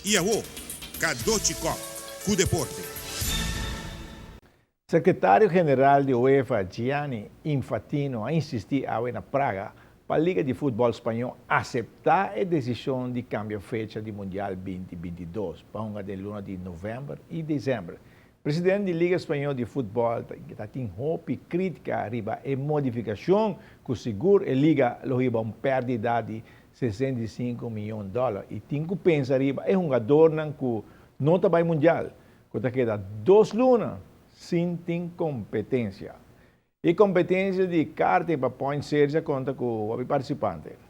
I awo, Cadochi Kock ku deporte. Sekretario general di UEFA, Gianni Infantino a insistí awe na Praga pa Liga di Futbòl Spañó aseptá e desishon di kambia fecha di Mundial 2022 pa hunga den luna di novèmber i desèmber. President di Liga Spañó di Futbòl ta tin hopi krítika riba e modifikashon ku sigur e liga lo hiba un pèrdida di 65 miyon dòler i tin ku pensa riba e hungadornan ku no ta bai Mundial ku ta keda dos luna sin tin kompetensia. E kompetensia di karting pa Point Series a konta ku hopi partisipante.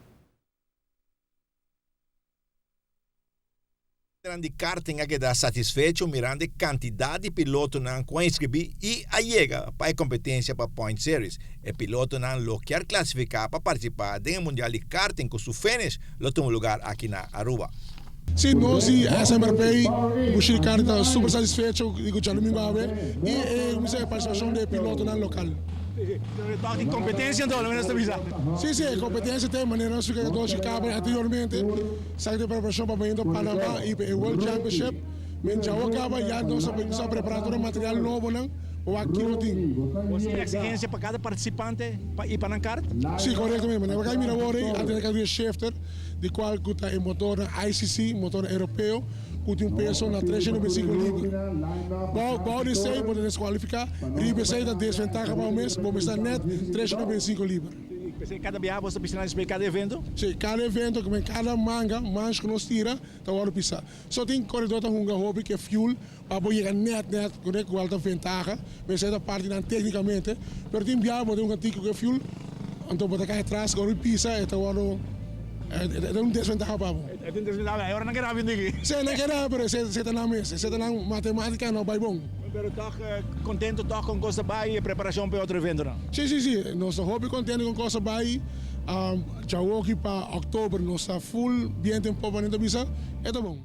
Nan di karting a keda satisfecho mirando e kantidat di pilotonan ku a inskribí i a yega pa e kompetensia pa Point Series. E pilotonan lo kier klasifiká pa partisipá den e Mundial di Karting ku su finish lo tuma lugar aki na Aruba. Sí, nos di SMRP Bushiri Karting ta super satisfecho di ku djadumingu awe i e partisipashon di e pilotonan lokal. Pero tin competencia anto, lo menos ta bisa. Sí, sí, e competencia ta e manera nos a doshi caba anteriormente. Sa di preparacion pa bayendo Panama y pa e World Championship. Men djawo caba ya nos a cuminsa prepara tur e material nobonan pa wak kico tin. Bo tin exigencia pa cada participante pa y pa nan kart? Sí, corecto mismo. Nan a mira awor ey a tene categoria shifter di cual cu ta e motornan ICC, motornan europeo, cu tin un peso na 395 libra. Bao di esey bo ta descualifica, riba esey ta desventaha pa bo mes, bo mester net 395 libra. P'esei kada biaha boso ta pisa nan despues di kada evento? Sí, kada evento, kimen kada manga, manch ku nos tira, ta wòrdu pisá. So tin koredó ta hunga hopi ku e fuel pa bo yega nèt nèt ku kual ta ventaha, mester ta parti nan téknikamente, pero tin biaha bo ta hunga tiki ku e fuel, anto bo ta kai atras, ora bo pisa e ta wòrdu, e ta un desventaha pa bo. E ta un desventaha, e ora nan keda bini aki. Sí, nan keda, pero esei ta nan mes, esei ta nan matemátika no bai bon. Pero tòg kontento tòg kon kos ta bai i e preparashon pa e otro eventonan? Sí, sí, sí. Nos ta hopi kontento kon kos ta bai. Djawoki pa òktober nos ta full biento en popa nan ta bisa e ta bon.